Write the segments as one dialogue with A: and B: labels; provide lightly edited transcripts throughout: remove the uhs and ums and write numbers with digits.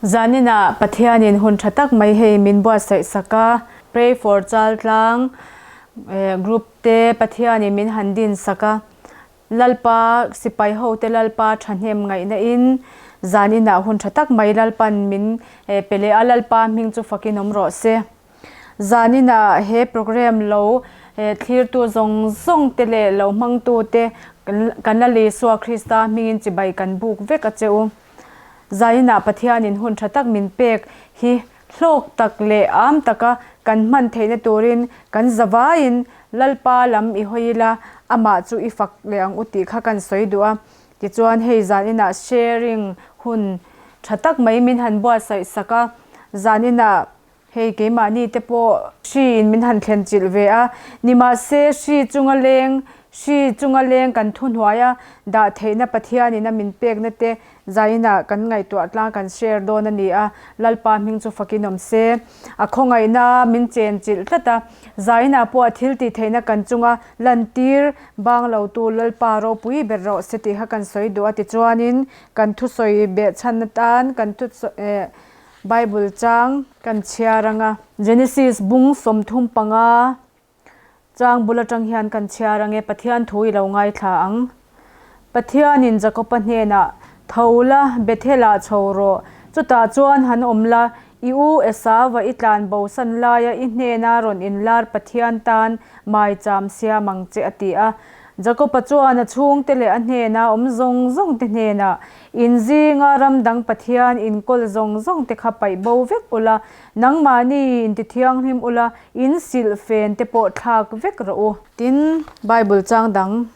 A: Zaninah Pathianin hun tha tak mai hei min buatsaih sak a, Pray for Chaltlang group te Pathianin min han din sak a, Lalpa sipai hote Lalpa thahnem ngaihna in zaninah hun tha tak mai Lalpan min pe leh a, Lalpa hming chu fakin awm rawh se. Zaninah he program lo thlirtu zawng zawng te leh lo hmangtu te kan la Isua Krista hmingin chibai kan buk vek a che u. Zaninah Pathianin hun tha tak min pek hi hlawk tak leh am taka kan hman theihna turin kan zavaiin Lalpa lam i hawi ila, amah chu i fak leh ang u tih kha kan sawi duh a. Tichuan hei zaninah sharing hun tha tak mai min han buatsaih sak a, zaninah Hei keimahni te pawh hri in min han thlen chilh ve a, nimahse hri chunga leng, hri chunga leng kan thuhnuai a dah theihna Pathianin a min pekna te zainah kan ngaihtuah tlang kan share dawn a ni a, Lalpa hming chu fakin awm se. A khawngaihna min chen chilh tlat a, zainah pawh a thil tih theihna kan chunga lantir bang lo tu Lalpa ropui ber rawh se tih kha kan sawi duh a tichuanin kan thusawi behchhan atan kan thusawi Bible chang kan chhiar ang a. Genesis bung 35 chang bul atang hian kan chhiar ang e, Pathian thu i lo ngaithla ang. Pathianin Jakoba hnenah, Tho la, Bethel-ah chho rawh, chutah chuan han awm la, i u Esauva i tlan bosan laia i hnena rawn inlar Pathian tan maicham siam ang che, a ti a. Jakoba chuan a chhungte leh a hnena awm zawng zawngte hnenah, In zinga ram dang Pathian inkawl zawng zawng te kha paih bo vek ula, nangmahni inti thianghlim ula, in silh fen te pawh thlak vek rawh u. Tin, Bible chang dang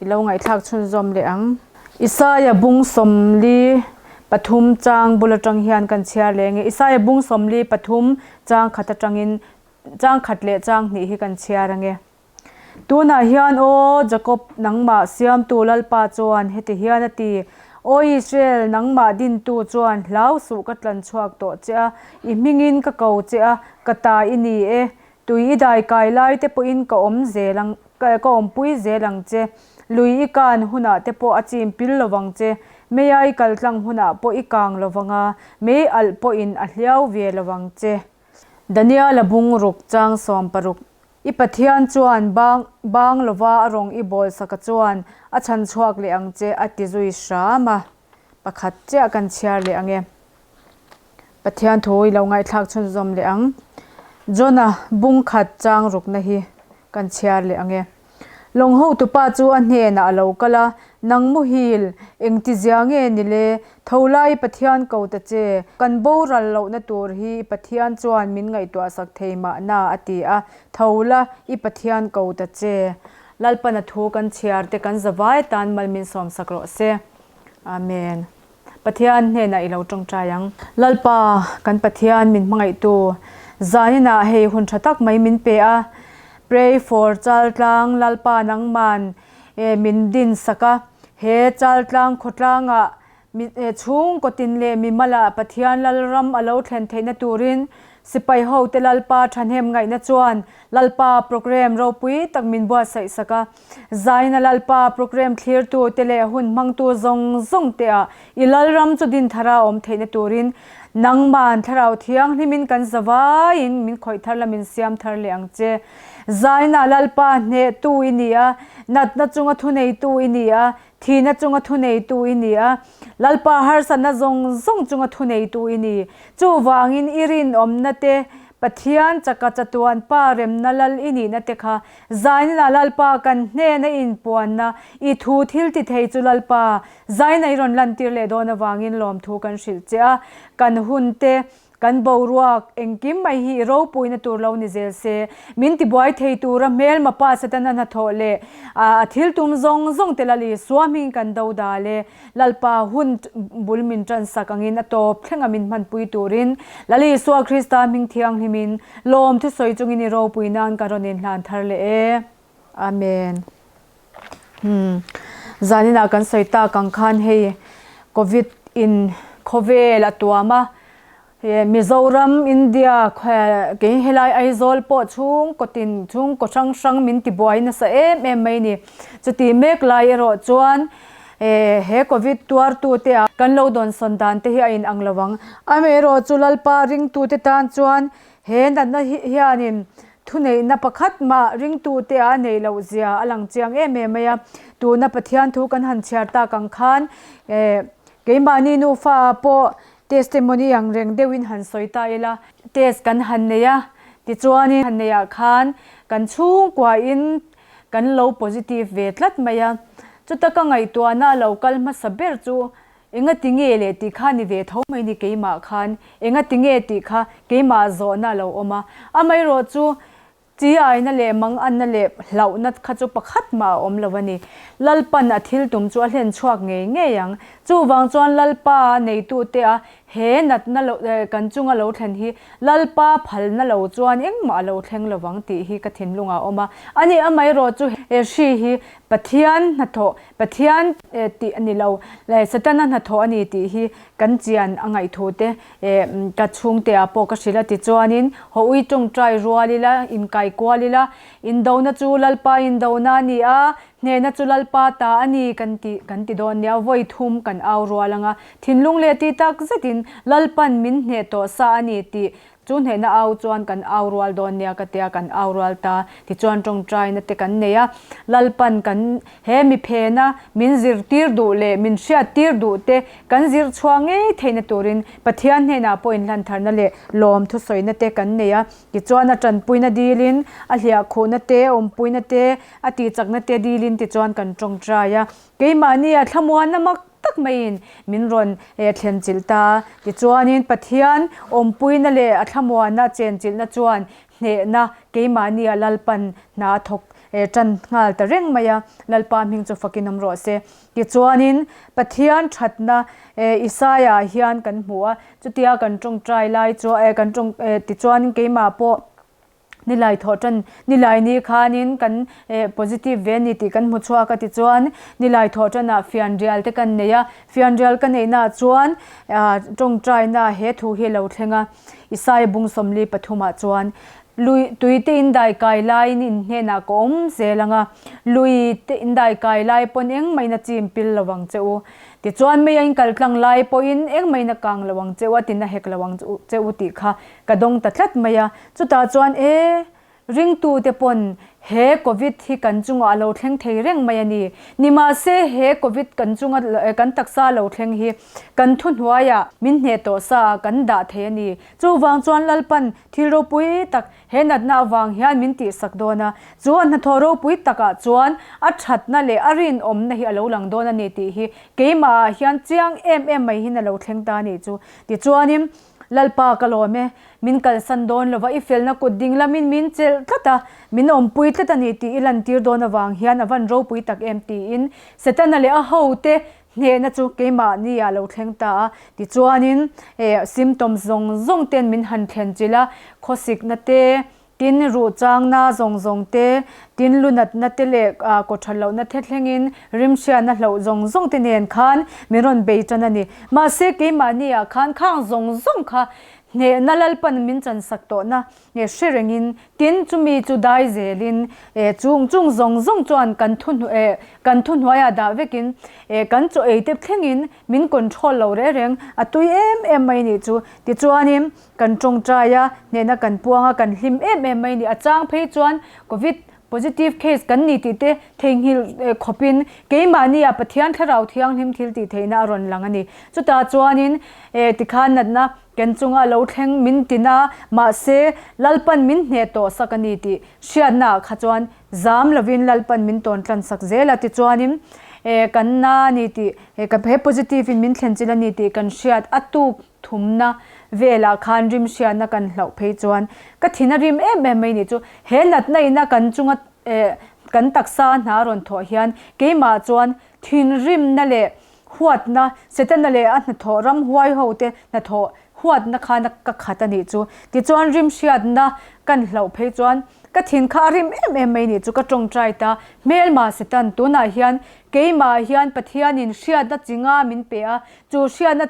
A: i lo ngaihthlak chhunzawm leh ang. Isaia bung 43 chang bul atang hian kan chhiar leh nge. Isaia bung 43 chang khat atangin chang khat leh chang hnih hi kan chhiar ange. Tunah hian aw Jakob, nangmah siamtu Lalpa chuan heti hian a ti, Aw Israel, nangmah dintu chuan hlau suh ka tlan chhuak tawh che a, i hmingin ka ko che a, ka ta i ni e. Tui i dai kai lai te pawhin ka awm zel ang, ka awmpui zel ang che. Lui i kan hunah te pawh a chim pil lo vang che, meia i kal tlang hunah pawh i kang lo vang a, mei alh pawhin a hliau ve lo vang che. Daniel-a bung ruk chang 60. I Pathian chuan bang bang lova a rawng i bawl saka chuan a chhan chhuak leh ang che a ti zui hram a, pakhat chiah kan chhiar leh ang e. Pathian thu i lo ngaihthlak chhunzawm leh ang. Jona bung khat chang rukna hi kan chhiar leh ang e. Lawng hotupa chu a hnenah a lo kal a, Nang muhil, engtizia nge ni le? Tho lai Pathian ko ta che, kan boral lohna tur hi i Pathian chuan min ngaihtuahsak thei mahna, a ti a. Tho la, i Pathian ko ta che. Lalpana thu kan chhiar te kan zavai tan mal min sawmsak rawh se. Amen. Pathian hnenah i lo tawngtai ang. Lalpa, kan Pathian min hmangaihtu, zaninah hei hun tha tak mai min pe a. Pray for Chaltlang Lalpa nangman min din sak a. He Chaltlang khawtlangah chhungkaw tin leh mimalah Pathian Lalram a lo thlen theihna turin Sipai hote Lalpa thahnem ngaihna chuan Lalpa program ropui tak min buatsaih sak a. Zaina Lalpa program thlirtu te leh hun hmangtu zawng zawng te ah i Lalram chu din thara awm theihna turin nangman Thlarau Thianghlimin kan zavaiin min khawih thar la min siam thar leh ang che. Zaina Lalpa hnehtu i ni a, natna chunga thuneitu i ni a, Thihna chunga thuneitu i ni a, Lalpa harsatna zawng zawng chunga thuneitu i ni. Chuvangin i rinawmna te, Pathian chaka chatuan Pa remna lal i nihna te kha zainana Lalpa kan hnena inpuanna i thu thil ti thei chu Lalpa zaina i rawn lantir leh dawn avangin lawmthu kan hrilh che a, kan hun te Kan boruak engkim mai hi i ropuina tur lo ni zel se, min tibuai thei tura hmelma pa Setana hnathawh leh a thil tum zawng zawng te Lal Isua hming kan do dal e. Lalpa hun bul min tan sak angin a tawp thlenga min hmanpui turin Lal Isua Krista hming thianghlimin lawm thusawi chungin i ropui nan ka rawn inhlan thar leh e. Amen. Hmm. Zaninah kan sawi tak ang khan hei Covid in khawvel a tuam a, Mizoram, India, kei helai Aizawl pawh chhungkaw tin, chhungkaw hrang hrang min tibuai nasa em em mai ni. Chuti mek lai erawh chuan He Covid tuartute a kan lo dawnsawn dan te hi a inang lo ang. Amaherawhchu Lalpa ringtute tan chuan he natna hianin thuneihna pakhat mah ringtute a neih loh zia a lang chiang em em mai a. Tuna Pathian thu kan han chhiar tak ang khan keimahni nufa ah pawh testimony ang reng deuhin han sawi ta ila. Test kan han nei a, tichuanin han neih ah khan kan chhungkuain Kan lo positive ve tlat mai a, chuta ka ngaihtuahna a lo kal hmasa ber chu enga ti nge le tih kha ni ve tho mai ni keimah khan enga ti nge tih kha keimah zawhna a lo awm a, amaherawh chu chi aina leh manganna leh hlauhna kha chu pakhat mah a awm lo a ni. Lalpan a thil tum chu a hlen chhuak ngei ngei ang. Chuvang chuan Lalpa neitute a He natna lo kan chunga lo thlen hi Lalpa phalna lo chuan engmah a lo thleng lovang tih hi ka thinlungah a awm a. Ani amaherawh chu he hri hi Pathian hnathawh, Pathian tih a ni lo, Setana hnathawh a ni tih hi kan chian a ngaihthu te ka chhungte ah pawh ka hrilh a. Tichuanin haw ui tawngtai rual ila, inkai kual ila, indona chu Lalpa indona a ni a, Hnehna chu Lalpa ta a ni kan ti kan ti dawn nia, vawi thum kan au rual ang a, thinlung leh ti tak zetin Lalpan min hneh tawh sa a ni tih chu hnehna au chuan kan au rual dawn nia ka tia kan au rual ta tichuan tawngtaina te kan nei a, Lalpan kan he mi phena min zirtir duh leh min hriattir duh te kan zir chhuah ngei theihna turin Pathian hnenah pawh inhlantharna leh lawm thusawina te kan nei a, tichuan a tanpuina dilin a hliahkhuhna te awmpuina te A tihchakna te dilin tichuan kan tawngtai a, keimahni a thlamuanna mak tak maiin min rawn thlen chilh ta a. Tichuanin Pathian awmpuina leh a thlamuanna chenchilhna chuan hnehna keimahni a Lalpan hna a thawk tan nghal ta reng mai a, Lalpa hming chu fakin awm rawh se. Tichuanin Pathian thatna Isaia ah hian kan hmu a, chutia kan tawngtai lai chuan kan tawng tichuanin keimah pawh Nilai thawh tan nilai ni khanin kan positive ve ni tih kan hmu chhuak a tichuan nilai thawh tanah fianrial te kan nei a, fianrial ka neihna ah chuan tawngtaina he thu hi a lo thleng a, Isaiah bung 43 ah chuan lui tui te in dai kai laiin in hnenah ka awm zel ang a, lui te in dai kai lai pawn engmah in a chim pil lo ang che u, tichuan mei a in kal tlang lai pawhin engmah in a kang lo ang che u a tina hek lo ang che u tih kha ka dawng ta tlat mai a. Chutah chuan e, ringtute pawn he Covid hi kan chungah a lo thleng thei reng mai a ni. Nimahse he Covid kan chunga kan taksa lo thleng hi kan thuhnuaiah min hneh tawh sa ah kan dah thei a ni. Chuvang chuan Lalpan thil ropui tak he natna avang hian min tihsak dawn a, chu a hnathawh ropui takah chuan a thatna leh a rinawmna hi a lo lang dawn a ni tih hi keimahah hian chiang em em mai hian a lo thleng ta a nih chu. Tichuanin Lalpa ka lawm e, min kalsan dawn lova i felna kut ding lamin min chelh tlat a, min awmpui tlat a ni tih i lantir dawn avang hian a van ropui tak em tiin Setana leh a hote hnehna chu keimahni ah lo thleng ta a, tichuanin symptoms zawng zawng ten min han thlen chilh a, khawsikna te, Tin, ruh changna zawng zawng te, tin lunatna te leh kaw that lohna the thlengin rimhriatna hloh zawng zawng te nen khan min rawn bei tan a ni. Mahse, keimahni ah khan khang zawng zawng kha hnehna Lalpan min chansak tawhna nge hre rengin, tin chumi chu dai zelin chung chung zawng zawng chuan kan thu kan thuhnuaiah dah vekin kan chaw ei te thlengin min control lo reng reng a tui em em mai nih chu. Tichuanin, Kan tawngtai a, hnehna kan puang a, kan hlim em em mai a ni. A chang phei chuan Covid positive case kan ni tih te theihnghilh khawpin keimahni ah Pathian Thlarau Thianghlim thil tih theihna a rawn lang a ni. Chutah chuanin tikhan natna ken chunga lo thleng min tin a, mahse Lalpan min hneh tawh sak a ni tih hriatna ah kha chuan zam lovin Lalpan min tawn tlan sak zel a. Tichuanin kan na a ni tih, he positive in min thlen chilh a ni tih kan hriat a tuk Thumna velah khan rim hriatna kan hlauh phei chuan ka thin a rim em em mai nih chu. He natna ina kan chunga eh kan taksa hna rawn thawh hian keimah chuan thinrimna leh huatna, Setana leh a hnathawh ramhuai ho te hnathawh huatna khan ka khat a nih chu. Tichuan rim hriatna kan hlauh phei chuan ka thin kha a rim em em mai nih chu ka tawngtai ta. Hmelma Setan tunah hian keimah hian Pathianin hriatna chinga min pe a, Chu hriatna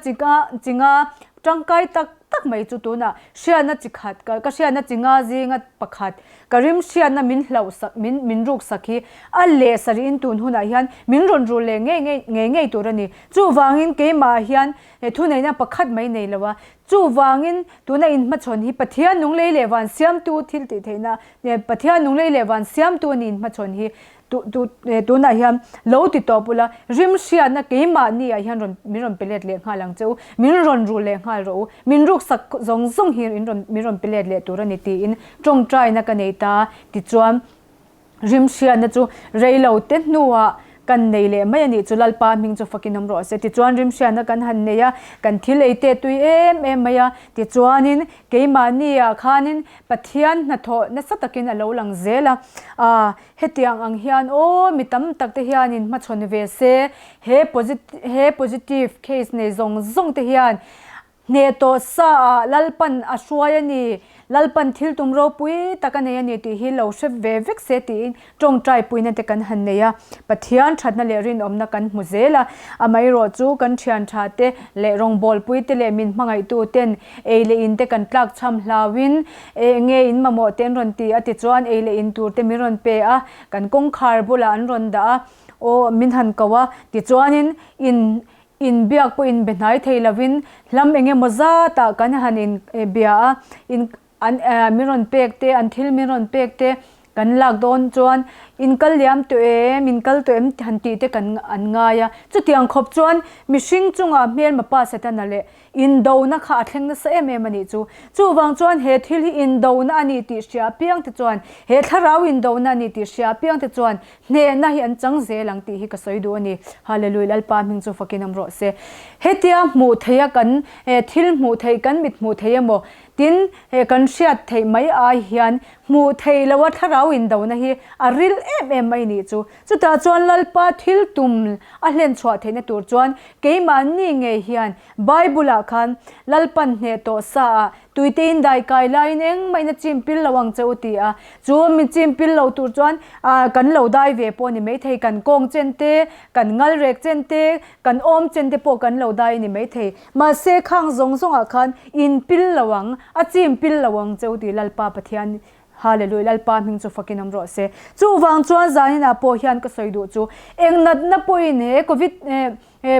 A: chinga tangkai tak tak mai chu tunah hriatna chi khat ka hriatna chi nga zinga pakhat ka rim hriatna min hlauh sak min min ruk sak hi a leh sarih in tun hunah hian min rawn rul leh ngei ngei ngei ngei tur a ni. Chuvangin keimah hian thuneihna pakhat mai nei lo a, chuvangin tuna inhmachhawn hi Pathian nung lei leh van siamtu thil tih theihna Pathian nung lei leh van siamtu a ni inhmachhawn hi tunah hian lo ti tawp ula, rim hriatna keimahni ah hian rawn min rawn pe let leh nghal ang che u, min rawn rul leh nghal rawh u, min ruksak zawng zawng hi in rawn min rawn pe let leh tur a ni tiin tawngtaina ka nei ta tichuan rim hriatna chu rei lo te hnuah kan nei leh mai a nih chu Lalpa hming chu fakin awm rawh se tichuan rim hriatna kan han nei a, kan thil ei te tui em em mai a, tichuanin keimahni ah khanin Pathian hnathawh nasa takin a lo lang zel a, aah hetiang ang hian aw mi tam tak te hianin hmachhawn ve se, he he positive case nei zawng zawng te hian hneh tawh sa ah Lalpan a hruai a ni, Lalpan thil tum ropui tak a nei a ni tih hi lo hre ve vek se tiin tawngtai puina te kan han nei a, Pathian thatna leh rinawmna kan hmu zel a, amaherawh chu kan thian tha te leh rawngbawlpui te leh min hmangaihtu ten ei leh in te kan tlak chham hlauin eng nge in mamawh te an rawn ti a tichuan ei leh in tur te min rawn pe a, kan kawngkhar bulah an rawn dah a, aw min han ko a, tichuanin in inbiak pawh inbe hnai thei lovin hlam eng emaw zatah kan han inbia a, in An min rawn pek te, an thil min rawn pek te kan lak dawn chuan in kal liam tawh em, in kal tawh em han tih te kan an ngai a. Chutiang khawp chuan mihring chungah hmelma pa Setana leh indona kha a thleng nasa em em a nih chu. Chuvang chuan he thil hi indona a ni tih hria apiang te chuan, he thlarau indona a ni tih hria apiang te chuan hnehna hi an chang zel ang tih hi ka sawi duh a ni. Hallelujah Lalpa hming chu fakin awm rawh se. Hetia hmuh theih a kan thil hmuh theih kan mit hmuh theih emaw Tin, he kan hriat theih mai ai hian hmuh theih loha thlarau indona hi a ril em em mai nih chu. Chutah chuan Lalpa thil tum a hlen chhuah theihna tur chuan keimahni ngei hian Bible-ah khan Lalpan hneh tawh sa ah tuite in dai kai laiin engmah in a chim pil lo ang che u ti a. Chu mi chim pil lo tur chuan kan lo dai ve pawh a ni maithei, kan kawng chen te, kan ngal rek chen te, kan awm chen te pawh kan lo dai a ni maithei. Mahse khang zawng zawngah khan in pil lo ang, a chim pil lo ang cheu tih Lalpa Pathian Hallelujah Lalpa hming chu fakin awm rawh se. Chuvang chuan zaninah pawh hian ka sawi duh chu eng natna pawhin he covid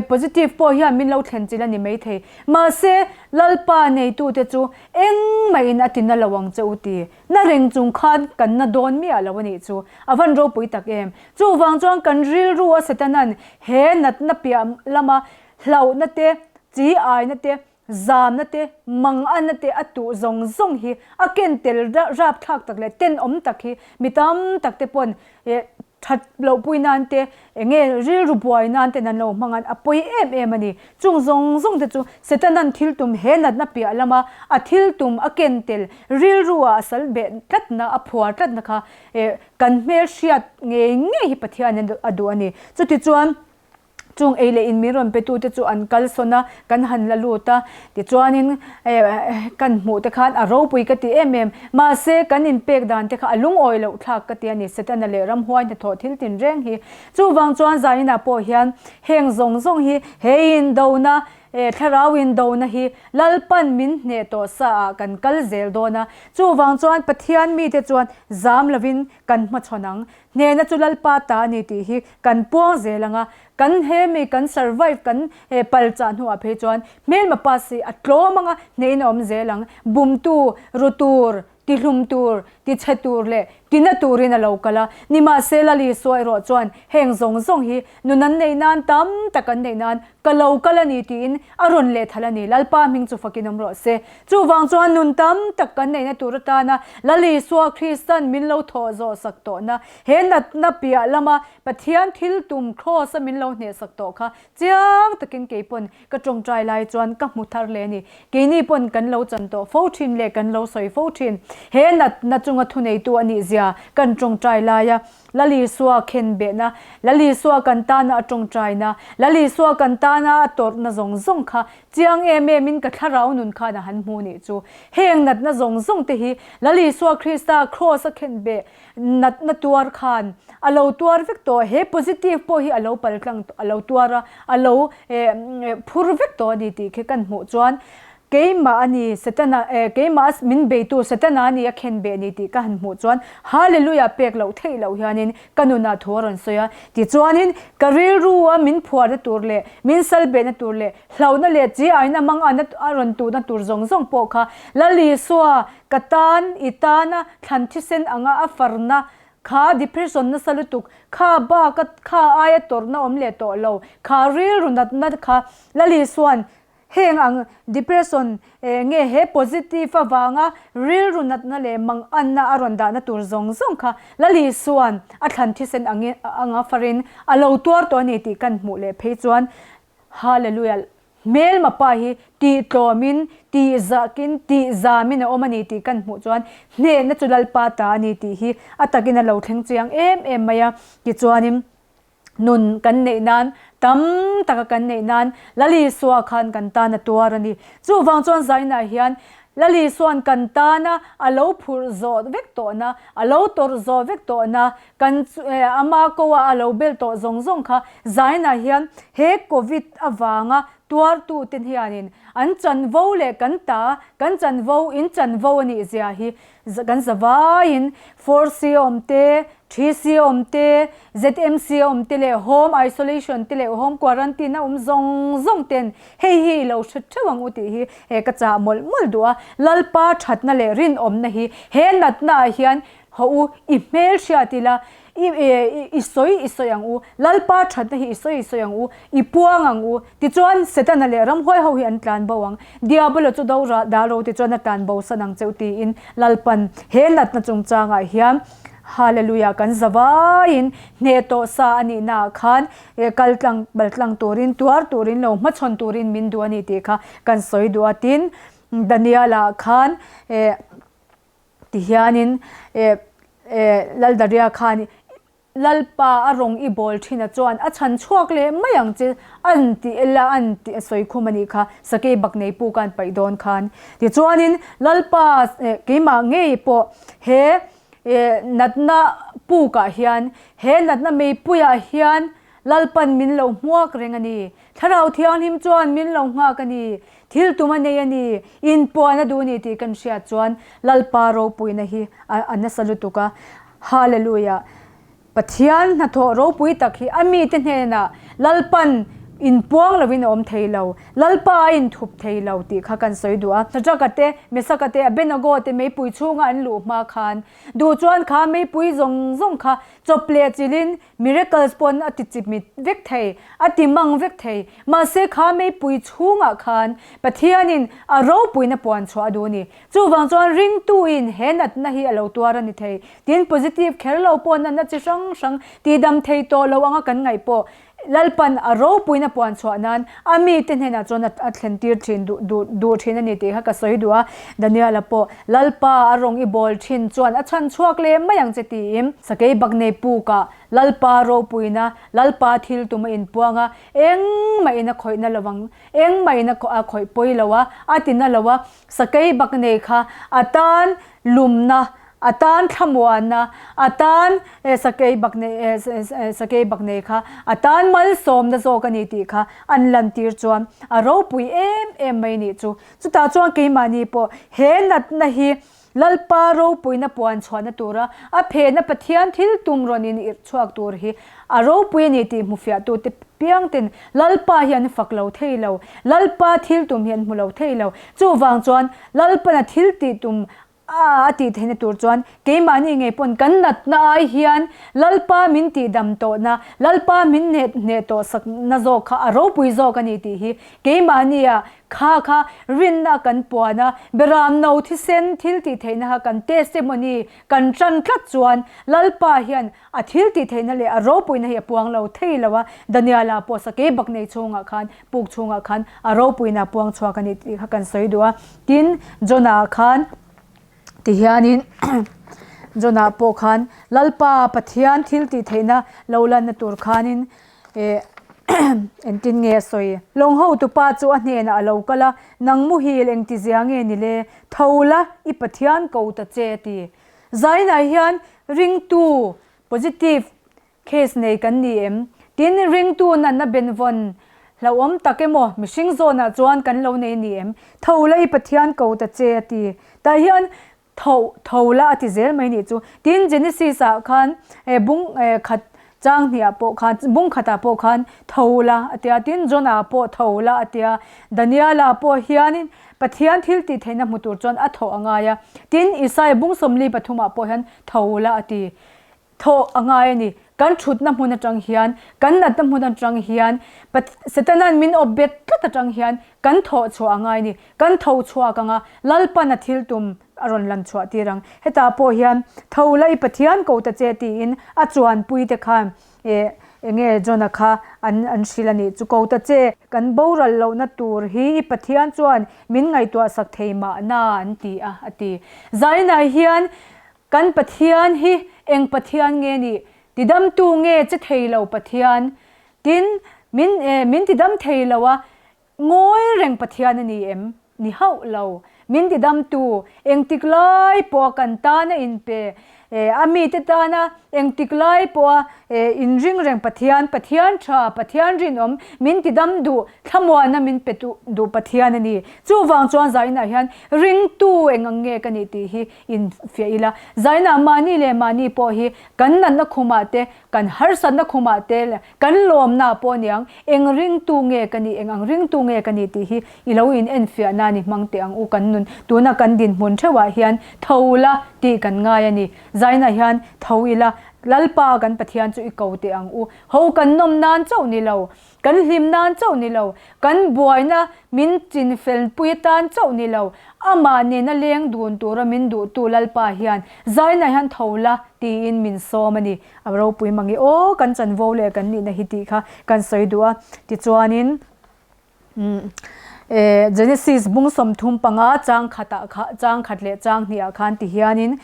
A: positive pawh hian min lo thlen chilh a ni maithei. Mahse Lalpa neitute chu engmah in a ti na lo ang che u ti. Na reng chung khan kan na dawn miah lo a nih chu. A van ropui tak em. Chuvang chuan kan rilru a Setanan he natna piah lama Hlauhna te, chi aina te, zamna te, manganna te a tuh zawng zawng hi a ken tel rapthlak tak leh tenawm tak hi mi tam tak te pawn that loh pui nan te enge rilru buai nan ten an lo hmang an a pawi em em a ni. Chung zawng zawng te chu Setanan thil tum he natna piah lama a thil tum a ken tel rilru ah a sal beh tlatna a phuar tlatna kha kan hmel hriat ngei ngei hi Pathianin a duh a ni. Chutichuan. Chung ei leh in min rawn petute chu an kal sawn a, kan han la lut a, tichuanin kan hmuh te khan a ropui ka ti em em. Mahse, kan inpek dan te kha a lungawi loh thlak ka ti a ni, Setana leh ramhuai hnathawh thil tinreng hi. Chuvang chuan zaninah pawh hian heng zawng zawng hi he indona, thlarau indona hi Lalpan min hneh tawh sa ah kan kal zel dawn a. Chuvang chuan Pathian mite chuan zam lovin kan hmachhawn ang. Hnehna chu Lalpa ta a ni tih hi kan puang zel ang a, kan he mi kan survive kan pal chah hnuah phei chuan hmelma pass hi a tlawm ang a, hnehin a awm zel ang. Bumtu, ru tur, tihlum tur, tichhe tur leh tina turin a lo kal a. Nimahse Lal Isua erawh chuan heng zawng zawng hi nun an neih nan tam tak an neih nan ka lo kal a ni tiin a rawn lehthal a ni. Lalpa hming chu fakin awm rawh se. Chuvang chuan nun tam tak kan neihna tur atana Lal Isua Kristan min lo thawh zawh sak tawhna, he natna piah lama Pathian thil tum Kraws-a min lo hnehsak tawh kha chiang takin kei pawn ka tawngtai lai chuan ka hmu thar hle a ni. Keini pawn kan lo chan tawh fo thin leh kan lo sawi fo thin. He natna chunga thuneitu a nih zia kan tawngtai laia Lal Isua khenbehna, Lal Isua kan tana a tawngtaina, Lal Isua kan tana a tawrhna zawng zawng kha Chiang em em in ka thlarau nun khan a han hmu nih chu. Heng natna zawng zawng te hi Lal Isua Krista Kraws a khen beh natna tuar khan a lo tuar vek tawh. He positive pawh hi a lo pal tlang a lo tuar a, a lo phur vek tawh a ni tih khi kan hmuh chuan. Keimah a ni, Setana, eh, keimah min beitu Setana a ni a khen beh ni tih ka han hmuh chuan Hallelujah pek loh theih loh hianin ka nunah thu a rawn sawi a. Tichuanin ka rilru a min phuarna tur leh min sal behna tur leh hlauhna leh chi aina mangana a rawn tuhna tur zawng zawng pawh kha Lal Isua ka tan, i tana thlan thisen anga a farna kha depression nasa lutuk kha bak a kha aia tawrhna awm leh tawh lo kha rilru natna kha Lal Isua'n Heng ang depression nge he positive avanga rilru natna leh manganna a rawn dahna tur zawng zawng kha Lal Isua'n a thlan thisen anga farin a lo tuar tawh a ni tih kan hmuh leh phei chuan Hallelujah hmelma pa hi tih tlawmin, tih zakin, tih zamin a awm a ni tih kan hmuh chuan hnehna chu Lalpa ta a ni tih hi a takin a lo thleng chiang em em mai a. Tichuanin. Nun kan neih nan, tam taka kan neih nan Lal Isua khan kan tan a tuar a ni. Chuvang chuan zainah hian Lal Isua'n kan tana a lo phurh zawh vek tawhna, a lo tawrh zawh vek tawhna, kan ama ko a a lo bel tawh zawng zawng kha zainah hian he Covid avanga tuartute hianin an chanvo leh kan ta, kan chanvo, in chanvo a nih zia hi Kan zavaiin 4C awm te, 3C awm te, ZMC awm te leh home isolation te leh home quarantine a awm zawng zawng ten hei hi i lo hre theuh ang u tih hi he ka chah mawlh mawlh duh a. Lalpa thatna leh rinawmna hi he natna ah hian haw u i hmel hriat ila I i sawi i sawi ang u, Lalpa thatna hi i sawi i sawi ang u, i puang ang u. Tichuan, Setana leh ramhuai ho hi an tlan bo ang. Diabola chu do rah dah ro tichuan a tlan bo san ang cheu tiin Lalpan he natna chungchangah hian Hallelujah kan zavaiin hneh tawh sa a nihna ah khan kal tlang bal tlang turin tuar turin lo hmachhawn turin min duh a ni tih kha kan sawi duh a. Tin, Daniel-ah khan Ti hianin eh eh Laldaria khan Lalpa a rawng i bawl thin a chuan a chhan chhuak leh mai ang che an ti ela an ti a sawi khum a nih kha sakei bak nei puk a an paih dawn khan. Tichuanin Lalpa eh keimah ngei pawh he eh natna pukah hian he natna meipuiah hian Lalpan min lo hmuak reng a ni. Thlarau Thianghlim chuan min lo nghak a ni. Thil tum a nei a ni. Inpuan a duh a ni tih kan hriat chuan Lalpa ropuina hi a nasa lutuk a. Hallelujah! Pathian hnathawh ropui tak hi a mite hnenah Lalpan inpuang lovin a awm thei lo. Lalpa a inthup thei lo tih kha kan sawi duh a. Sadraka te, Mesaka te, Abednego te meipui chhunga an luh hma khan duh chuan kha meipui zawng zawng kha chawp leh chilhin Miracles pawn a ti chipmit vek thei, a ti mang vek thei. Mahse kha meipui chhungah khan Pathianin a ropuina puan chhuah a duh a ni. Chuvang chuan ringtuin he natna hi a lo tuar a ni thei. Tin, positive kher lo pawh natna chi hrang hrang tihdam thei tawh lo anga kan ngaih pawh Lalpan a ropuina puan chhuah nan a mite hnenah chuan a thlen tir thin duh duh duh thin a ni tih kha ka sawi duh a. Daniel-a pawh Lalpa a rawng i bawl thin chuan a chhan chhuak leh mai ang che tiin sakei bak nei pukah Lalpa ropuina, Lalpa thil tum a inpuang a, engmah in a khawih na lo ang, engmah in a khawih pawi lo a, a ti na lo a, sakei bak nei kha a tan lumna, a tan thlamuanna, a tan sakei bak nei sakei bak nei kha a tan malsawmna zawk a ni tih kha an lantir chuan a ropui em em mai nih chu. Chutah chuan keimahni pawh he natna hi Lalpa ropuina puan chhuahna tura a phehna Pathian thil tum rawn in irh chhuak tur hi a ropui a ni tih hmufiahtute piangten Lalpa hi an fak lo thei lo, Lalpa thil tum hi an hmu lo thei lo. Chuvang chuan Lalpana thil tih tum a a tih theihna tur chuan keimahni ngei pawn kan natna ai hian Lalpa min tihdam tawhna, Lalpa min hneh hneh tawh sakna zawk kha a ropui zawk a ni tih hi keimahnia kha kha rinna kan puan a, beram no thisen thil tih theihna kha kan testimony kan tan tlat chuan Lalpa hian a thil tih theihna leh a ropuina hi a puang lo thei lo a, Daniela pawh sakei bak nei chhungah khan puk chhungah khan a ropuina a puang chhuak a ni tih kha kan sawi duh a. Tin, Jonah khan tihianin Jonah pawh khan Lalpa Pathian thil tih theihna lo lanna tur khanin eh engtin nge a sawi? Lawng hotupa chu a hnenah a lo kal a, Nang muhil engtizia nge ni le? Tho la, i Pathian ko ta che a ti. Zainah hian ringtu positive Case nei kan ni em? Tin, ringtu natna benvawn Hlauhawm tak emaw mihring zawnah chuan kan lo nei ni em? Tho la i Pathian ko ta che a ti. Tah hian tho tho la a ti zel mai nih chu. Tin Genesis ah khan bung khat chang hnih ah pawh khan bung khat ah pawh khan tho la a tia tin John ah pawh tho la a tia Daniel ah pawh hianin Pathian thil tih theihna hmu tur chuan a thawh a ngai a. Tin Isaiah bung 43 ah pawh hian tho la a ti. Thawh a ngai a ni. Kan thutna hmun atang hian, kan natna hmun atang hian, Setana'n min awp bet tlat atang hian kan thawh chhuah a ngai a ni. Kan tho chhuak ang a, Lalpan a thil tum a rawn lan chhuah tir ang. Hetah pawh hian, Tho la i Pathian ko ta che tiin a chuanpui te khan eh enge Jona kha an an hrilh a nih chu. Ko ta che, kan boral lohna tur hi i Pathian chuan min ngaihtuah sak thei mahna an ti a, a ti. Zainah hian Kan Pathian hi eng Pathian nge nih? Tidamtu nge che thei lo Pathian? Tin, min min tidam thei lo a, ngawi reng Pathian a ni em? Ni hauh lo. Min tidamtu, engtik lai pawha kan tana inpe, a mite tana engtik lai pawha inring reng Pathian, Pathian tha, Pathian rinawm, min tidam duh, thlamuanna min pe duh Pathian a ni. Chuvang chuan zainah hian ringtu eng ang nge ka nih tih hi In fiah ila, zainah mahni leh mahni pawh hi kan natna khumah te, kan harsatna khumah te leh kan lawmna pawh aniang, eng ringtu nge ka nih, eng ang ringtu nge ka nih tih hi i lo in enfiah nan i hmang teh ang u kan nun tuna kan dinhmun theuhah hian tho la tih kan ngai a ni. Zainah hian tho ila, Lalpa kan Pathian chu i ko teh ang u. Ho kan nawm nan chauh ni lo, Kan hlim nan chauh ni lo, kan buaina min chinfel pui atan chauh ni lo, amah nena leng dun tura min duhtu Lalpa hian zaina hian tho la tiin min sawm a ni. A ropui mange aw, kan chanvo leh kan nihna hi tih kha kan sawi duh a. Tichuanin Genesis bung 35 chang khatah kha chang khat leh chang hnihah khan ti hianin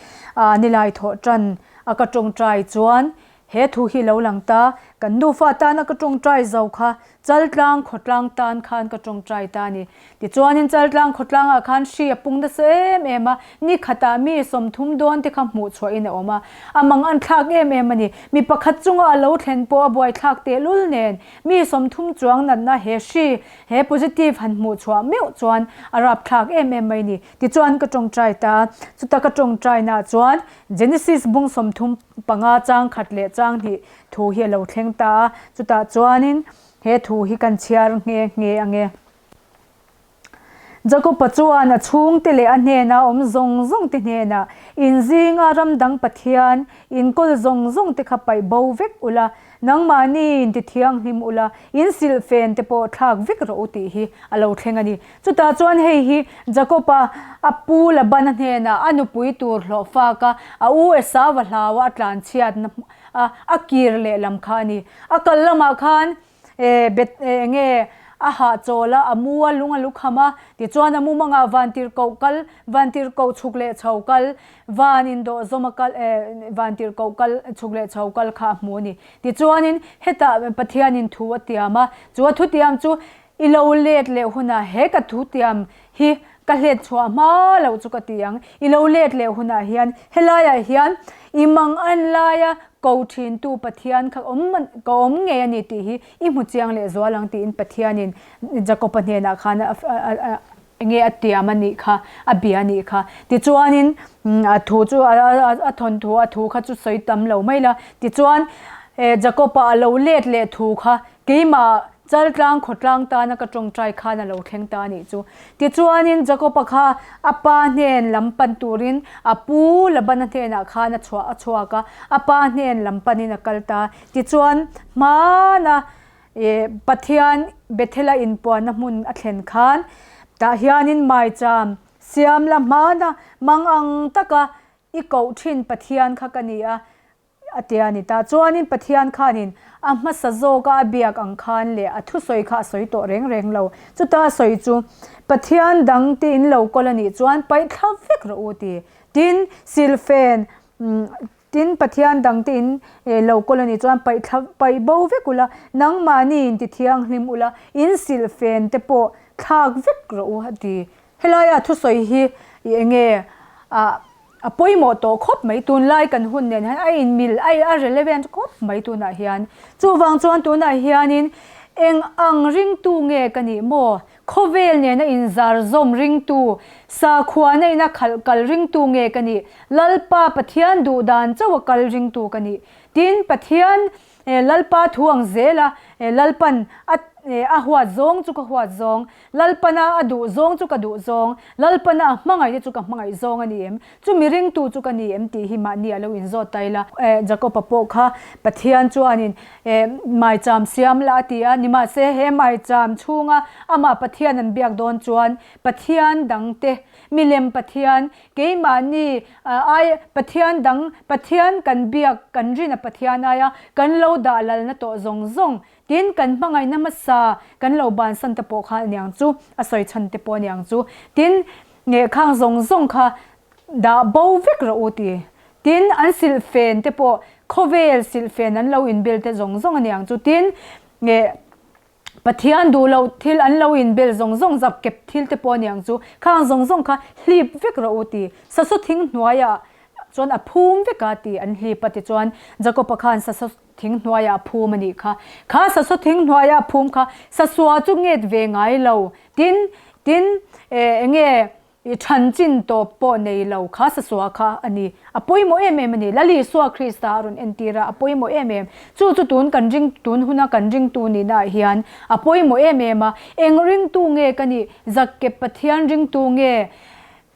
A: nilai thawh tan a ka tawngtai chuan He thu hi lo lang ta, kan nufa tana ka tawngtai zo kha Chaltlang khawtlang tan khan ka tawngtai ta a ni. Tichuanin Chaltlang khawtlangah khan hri a pung nasa em em a, ni khatah mi 30 dawn te kha hmuh chhuahin a awm a. A mang an thlak em em a ni. Mi pakhat chunga a lo thlen pawh a buaithlak tehlul nen, mi 30 chuang natna he hri, he positive han hmuh chhuah meuh chuan a rapthlak em em mai a ni. Tichuan ka tawngtai ta a, chuta ka tawngtainaah chuan Genesis bung 35 chang khat leh chang hnih thu hi a lo thleng ta a, chutah chuanin he thu hi kan chhiar nghe nghe ang e. Jakob-a chuan a chhungte leh a hnena awm zawng zawngte hnenah, In zinga ram dang Pathian, inkawl zawng zawngte kha paih bo vek ula, Nangmahni in ti thianghlim ula, in silhfen te pawh thlak vek rawh u tih hi a lo thleng a ni. Chutah chuan hei hi Jakob-a a pu Labana hnenah a nupui tur hlawh fak a, a u Esau-a hlaua a tlanchhiatna a a kir leh lam kha a ni. A kal lamah khan Bet enge a hahchawl a, a mu a, lung a lu kham a, tichuan a mumangah vantirhkoh kal, vantirhkoh chhuk leh chho kal, Van indawh zawm a kal eh van tirhkoh kal chhuk leh chho kal kha a hmu a ni. Tichuanin hetah Pathianin thu a tiam a, chu a thutiam chu i lo let leh hunah he ka thutiam hi ka hlet chhuah hma loh chu ka ti ang. I lo let leh hunah hian helaiah hian i mang an laia ko thintu Pathian kha awm ka awm ngei a ni tih hi i hmu chiang leh zual ang tiin Pathianin Jakob-a hnenah khan a Enge a tiam a nih kha, a bia a nih kha. Tichuanin a thu chu a thawnthu a thu kha chu sawi tam lo mai la. Tichuan Jakob-a a lo let leh thu kha keimah Chaltlang khawtlang tana ka tawngtai khan a lo thleng ta a nih chu. Tichuanin Jakob-a kha a pa hnen lam pan turin a pu Labana hnenah khan a chhuah a chhuak a, a pa hnen lam panin a kal ta. Tichuan hmana Pathian Bethel-a inpuanna hmun a thlen khan tah hianin maicham siam la hmana mang ang taka i koh thin Pathian kha ka ni a, a ti a ni. Tah chuanin Pathian khanin a hmasa zawka a biak ang khan leh a thusawi kha a sawi tawh reng reng lo. Chuta a sawi chu, Pathian dang te in lo kawl a nih chuan paih thla vek rawh u ti. Tin, silfen Tin, Pathian dangte in lo kawl a nih chuan paih thla paih bo vek ula, nangmahni in ti thianghlim ula, in silhfen te pawh thlak vek rawh u a ti. Helaia thusawi hi i enge a a pawimawh tawh khawp mai, tunlai kan hun nen hian a inmil a a relevant khawp mai tunah hian. Chuvang chuan tunah hianin. Eng ang ringtu nge ka nih maw? Khawvel nena inzar zawm ringtu, sakhuana ina khalh kal ringtu nge ka nih? Lalpa Pathian duh dan chauh a kal ringtu ka nih? Tin, Pathian Lalpa thu ang zela Lalpan a a huat zawng chu ka huat zawng, Lalpana a duh zawng chu ka duh zawng, Lalpana a hmangaihna chu ka hmangaih zawng a ni em? Chumi ringtu chu ka ni em tih hi mahni a lo inzawt ta ila. Jakob-a pawh kha Pathian chuanin maicham siam la a ti a, nimahse he maicham chhunga amah Pathian an biak dawn chuan Pathian dangte, milem Pathian, keimahni ai Pathian dang, Pathian kan biak, kan rina Pathian aia kan lo dah lalna tawh zawng zawng Tin, kan hmangaihna hmasa kan lo bansan te pawh kha aniang chu, a sawi chhan te pawh aniang chu. Tin, ngehkhang zawng zawng kha dah bo vek rawh u ti. Tin, an silhfen te pawh khawvel silhfen an lo inbel te zawng zawng aniang chu. Tin, ngeh Pathian duh loh thil an lo inbel zawng zawng zap kep thil te pawh aniang chu. Khang zawng zawng kha hlip vek rawh u ti. Sasaw thing hnuaiah chuan a phum vek a ti an hlip a tichuan Jakob-a khan sasaw Thing hnuaiah a phum a nih kha. Kha sasaw thing hnuaiah a phum kha sasua chu nget ve ngai lo. Tin, tin, eh, enge i than chin tawp pawh nei lo kha sasua kha a ni. A pawimawh em em a ni. Lal Isua Krista a rawn entir a, a pawimawh em em. Chu chu tun kan ring, tun huna kan ringtu nihnaah hian a pawimawh em em a. Eng ringtu nge ka nih? Zakkep Pathian ringtu nge?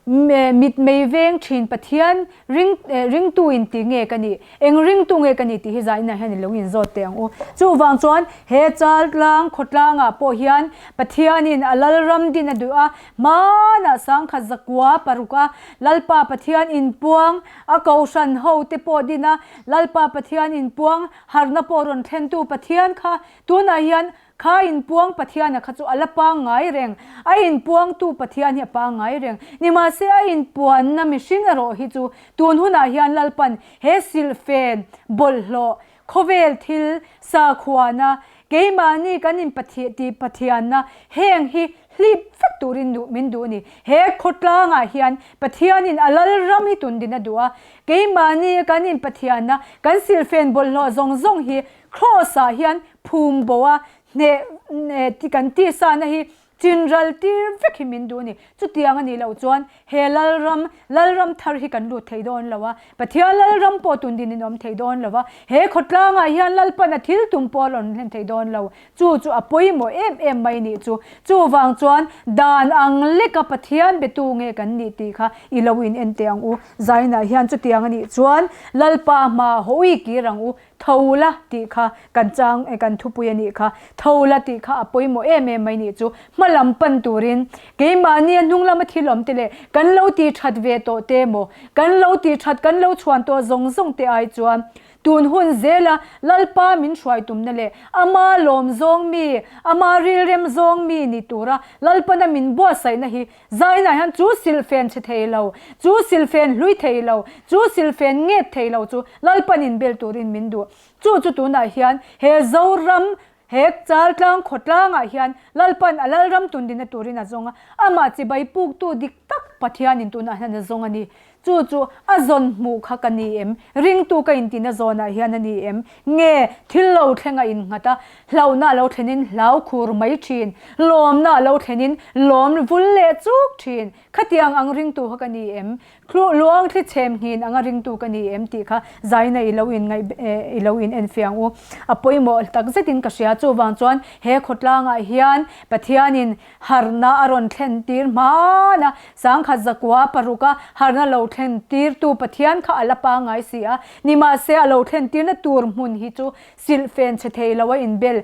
A: Mitmei veng thin Pathian ring ringtu in ti nge ka nih? Eng ringtu nge ka nih tih hi zainah hian i lo inzawt teh ang u. Chuvang chuan he Chaltlang khawtlangah pawh hian Pathianin a Lalram din a duh a, hmanah sangkhat zakua paruka Lalpa Pathian inpuang a kohhran ho te pawh din a, Lalpa Pathian inpuang harhna pawh rawn thlentu Pathian kha tunah hian Kha inpuang Pathiana kha chu a la pangngai reng, a inpuangtu Pathian hi a pangngai reng. Nimahse a inpuanna mihring erawh hi chu tun hunah hian Lalpan he silhfen, bawlhhlawh, khawvel thil, sakhuana, keimahni kan inpathian tih Pathianna heng hi hlip vek turin duh min duh a ni. He khawtlangah hian Pathianin a Lalram hi tundin a duh a, keimahni kan inpathianna, kan silhfen bawlhhlawh zawng zawng hi Kraws-ah hian phum bo a hneh kan tisana hi chinral tir vek hi min duh a ni. Chutiang a nih loh chuan he Lalram, Lalram thar hi kan lut thei dawn lo a, Pathian Lalram pawh tun din in awm thei dawn lo a, he khawtlangah hian Lalpan a thil tum pawh a rawn hlen thei dawn lo. Chu chu a pawimawh em em mai nih chu. Chuvang chuan dan ang leka Pathian betu nge kan nih tih kha i lo in en teh ang u. Zainah hian chutiang a nih chuan Lalpa hma hawi kir ang u. Tho la tih kha kan chang e kan thupui a nih kha. Tho la tih kha a pawimawh em em mai nih chu. Hma lam pan turin keimahni a hnung lama thil awm te leh kan lo tih that ve tawh te maw, kan lo tih that kan lo chhuan tawh zawng zawng te ai chuan tun hun zela Lalpa min hruai tumna leh ama lawm zawng mi, ama rilrem zawng mi ni tura Lalpana min buatsaihna hi Zainah hian chu silhfen chhe thei lo, chu silhfen hlui thei lo, chu silhfen nget thei lo chu Lalpan inbel turin min duh. Chu chu tunah hian he Zoram, he Chaltlang khawtlangah hian Lalpan a Lalram tundina turin a zawng a, amah chibai puktu dik tak Pathianin tunah hian a zawng a ni. Chu chu a zawn hmuh kha ka ni em? Ringtu ka intina zawnah hian a ni em? Nge thil lo thleng a innghat a, hlauhna a lo thlenin hlau khur mai thin, lawmna a lo thlenin lawm vul leh chuk thin. Khatiang ang ringtu kha ka ni em? Luang thli chhem nghin anga ringtu ka ni em tih kha zaina i lo inngaih i lo in enfiah ang u. A pawimawh takzetin ka hria. Chuvang chuan he khawtlangah hian Pathianin Harhna a rawn thlen tir hman a, sangkhat zakua paruka harhna lo thlen tirtu Pathian kha a la pangngai si a, nimahse a lo thlen tirna tur hmun hi chu silhfen chhe thei lo a inbel.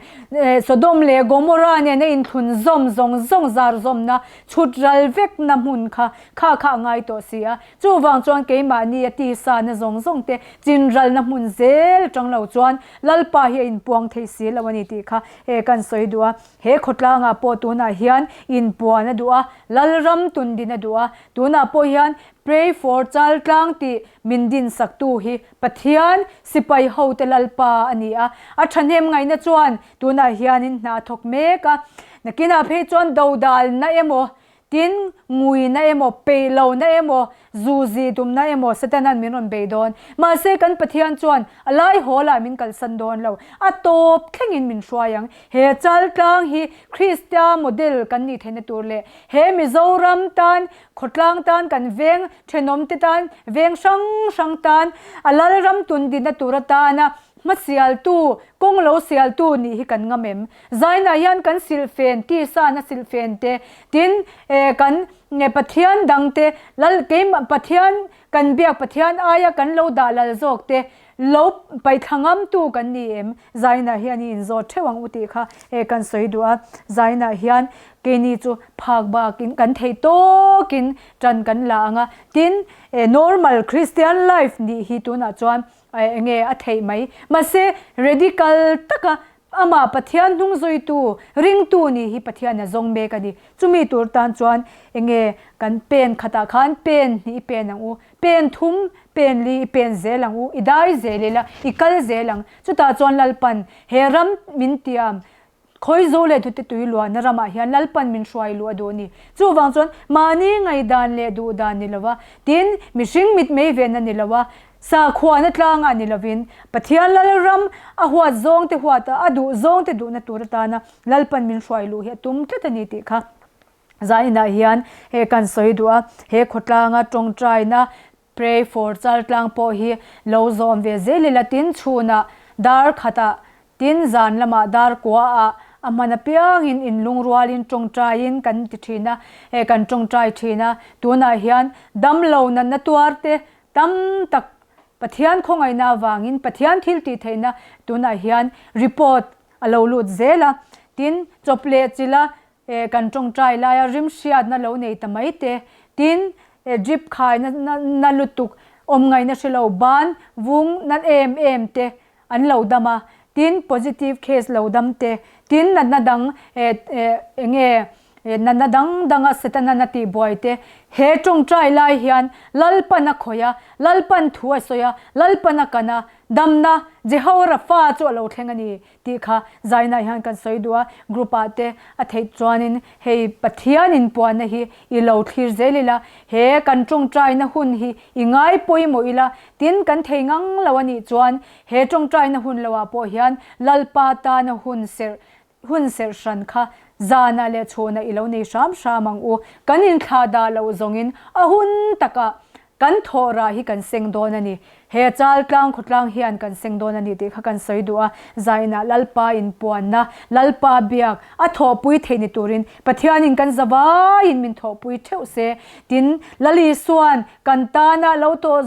A: Sodom leh Gomorrah nena inthlun zawm zawng zawng zar zawmna chhut ral vekna hmun kha kha kha a ngai tawh si a, chuvang chuan keimahni a tisa na zawng zawng te chin ralna hmun zel atang lo chuan Lalpa hi a inpuang thei si lo a ni tih kha kan sawi duh a. He khawtlangah pawh tunah hian inpuan a duh a, Lalram tundin a duh a, tunah pawh hian Pray for Chaltlang tih min dinsaktu hi Pathian sipai hote Lalpa a ni a, a thahnem ngaihna chuan tunah hianin hna a thawk mek a, nakinah phei chuan dodalna emaw. Tin, nguina emaw, peih lohna emaw, zu zi tumna emaw Setana'n min rawn bei dawn. Mahse, kan Pathian chuan a lai hawlah min kalsan dawn lo. A tawp thlengin min hruai ang. He chaltlang hi Krista model kan nih theihna tur leh he Mizoram tan, khawtlang tan, kan veng thenawmte tan, veng hrang hrang tan a Lalram tundinna tur atana hmasialtu, kawng lo sialtu nih hi kan ngam em? Zainah hian kan silhfen, tisana silhfen te, tin kan Pathian dang te, Lal keimah Pathian kan biak Pathian aia kan lo dah lal zawk te, lo paihthla ngamtu kan ni em? Zainah hian i inzawt theuh ang u tih kha kan sawi duh a. Zainah hian keini chu phak bakin kan theih tawkin tan kan la ang a. Tin, normal Christian life nih hi tunah chuan enge a theih mai. Mahse, radical taka Amah Pathian hnungzuitu, ringtu nih hi Pathian a zawng mek a ni. Chumi tur tan chuan enge kan pen khatah khan pen hnih i pen ang u, pen thum, pen li i pen zel ang u, i dai zel ila, i kal zel ang. Chutah chuan Lalpan he ram min tiam, Khawizo leh Dute tui luahna ramah hian Lalpan min hruai luh a duh a ni. Chuvang chuan mahni ngaihdan leh duhdan ni lova, tin mihring mitmei venna ni lova, Sakhuana tlangah ni lovin, Pathian Lalram a huat zawngte huata a duh zawngte duhna tur atana Lalpan min hruai luh hi a tum tlat a ni tih kha zaninah hian he kan sawi duh a. He khawtlanga tawngtaina Pray for Chaltlang pawh hi lo zawm ve zel ila tin chhunah dar khatah Tin, zan lamah dar kuaah a hman apiangin inlungrualin tawngtaiin kan ti thin a, eh kan tawngtai thin a. Tunah hian damlo natna tuarte tam tak Pathian khawngaihna avangin Pathian thil tih theihna tunah hian report a lo lut zel a. Tin, chawp leh chila eh kan tawngtai laia rim hriatna lo nei ta mai te, tin, eh drip khaina na lutuk awm ngaihna hre lo ban vung na em em te an lo dam a, tin positive case lo dam te, tin natna dang eh eh enge natna dang danga Setana a tih buai te, he tawngtai lai hian Lalpan a khawih a, Lalpan thu a sawi a, Lalpan a kan a, damna Jehoara fa chu a lo thleng a ni tih kha zainah hian kan sawi duh a, group ah te a theih chuanin hei Pathian inpuanna hi i lo thlir zel ila, he kan tawngtaina hun hi i ngai pawimawh ila, tin kan thei ngang lo a nih chuan he tawngtaina hun lo ah pawh hian Lalpa tana hun serh hun serh hran kha zanah leh chhunah i lo nei hram hram ang u, kan inthlah dah loh zawngin a hun takah Kan thawh rah hi kan seng dawn a ni. He Chaltlang khawtlang hian kan seng dawn a ni tih kha kan sawi duh a. Zainah Lalpa inpuanna, Lalpa biak, a thawhpui theih ni turin Pathianin kan zavaiin min thawhpui theuh se. Tin, Lal Isua'n kan tana lo tawr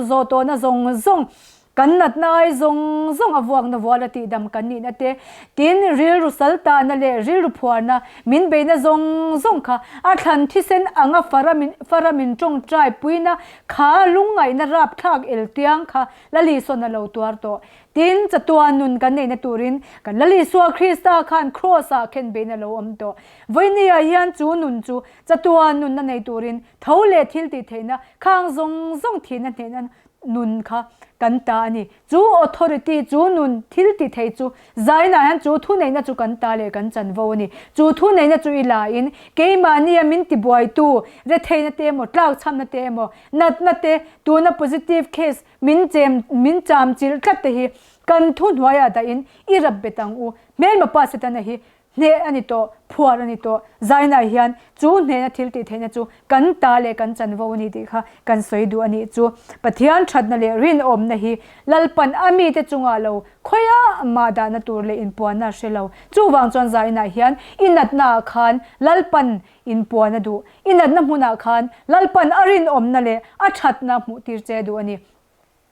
A: zawh tawhna zawng zawng, Kan natna ai zawng zawng a vuakna vual a tihdam kan nihna te, tin rilru saltahna leh rilru phuarna min beihna zawng zawng kha a thlan thisen anga fara min fara min tawngtai puina kha lungngaihna rapthlak el tiang kha Lalisua na lo tuar tawh. Tin, chatuan nun kan neihna turin kan Lalisua Krista khan Kraws ah khen beihna lo awm tawh. Vawinia hian chu nun chu chatuan nunna nei turin tho leh thil tih theihna khang zawng zawng thihna hnehna nun kha kan ta a ni. Chu authority, chu nun thil ti thei chu zainah hian chu thuneihna chu kan ta leh kan chanvo a ni. Chu thuneihna chu i la in keimahnia min tibuaitu retheihna te emaw, tlakchhamna te emaw, natna te, tuna positive case min chem min cham chilh tlat te hi kan thuhnuaiah dahin i rap bet ang u. Hmelma pa Setana hi Hneh a ni tawh, phuar a ni tawh. Zainah hian chu hnehna thil tih theihna chu kan ta leh kan chanvo a ni tih kha kan sawi duh a nih chu. Pathian thatna leh rinawmna hi Lalpan a mite chungah lo khawiah mah dahna tur leh inpuanna a hre lo. Chuvang chuan zainah hian i natnaah khan Lalpan inpuan a duh. I natna hmunah khan Lalpan a rinawmna leh a thatna hmuhtir che duh a ni.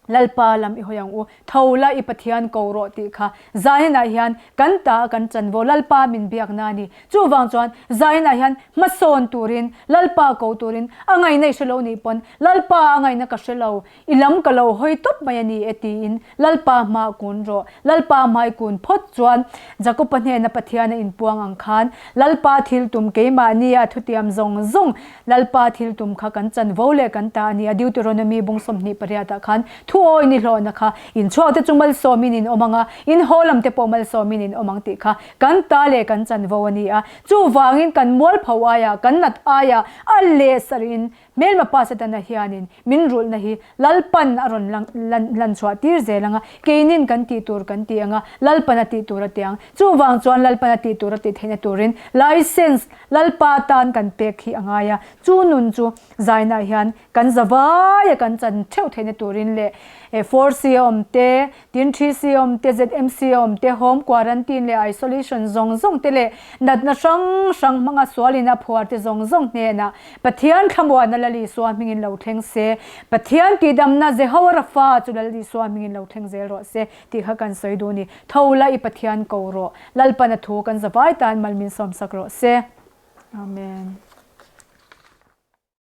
A: Lalpa lam i hawi ang u, tho la i Pathian ko rawh tih kha Zainah hian kan ta kan chanvo Lalpa min biakna a ni. Chuvang chuan Zainah hian hmasawn turin, Lalpa ko turin a ngaihna i hre lo nih pawn Lalpa a ngaihna ka hre lo, i lam ka lo hawi tawp mai a ni e tiin Lalpa hma kun rawh. Lalpa hmai kun phawt chuan Jakopa hnena Pathian a inpuang ang khan Lalpa thil tum keimahnia thutiam zawng zawng Lalpa thil tum kha kan chanvo leh kan ta a ni a, Deuteronomy bung 28 ah khan thu. Thuawi ni hlawhna kha in chhuakte chu malsawmin in awm ang a, in haw lamte pawh malsawmin in awm ang tih kha kan ta leh kan chanvo a ni a. Chuvangin kan mualpho aia, kan nat aia a leh sarhin hmelma pa Setana hianin min rulhna hi Lalpan a rawn lan chhuah tir zel ang a, keinin kan tih tur kan ti ang a, Lalpan a tih tur a ti ang. Chuvang chuan Lalpan a tih tur a tih theihna turin license Lalpa tan kan pek hi a ngai a, chu nun chu zainah hian kan zavaia kan chan theuh theihna turin leh 4C a awm te, tin 3C a awm te, ZMC a awm te, home quarantine leh isolation zawng zawng te leh natna hrang hrang hmanga sualin a phuar te zawng zawng hnenah Pathian thlamuahna Lal Isua hmingin lo thleng se, Pathian tihdamna Jehowa Rafa chu Lal Isua hmingin lo thleng zel rawh se tih kha kan sawi duh a ni. Tho la i Pathian ko rawh. Lalpan a thu kan zavai tan mal min sawmsak rawh se. Amen.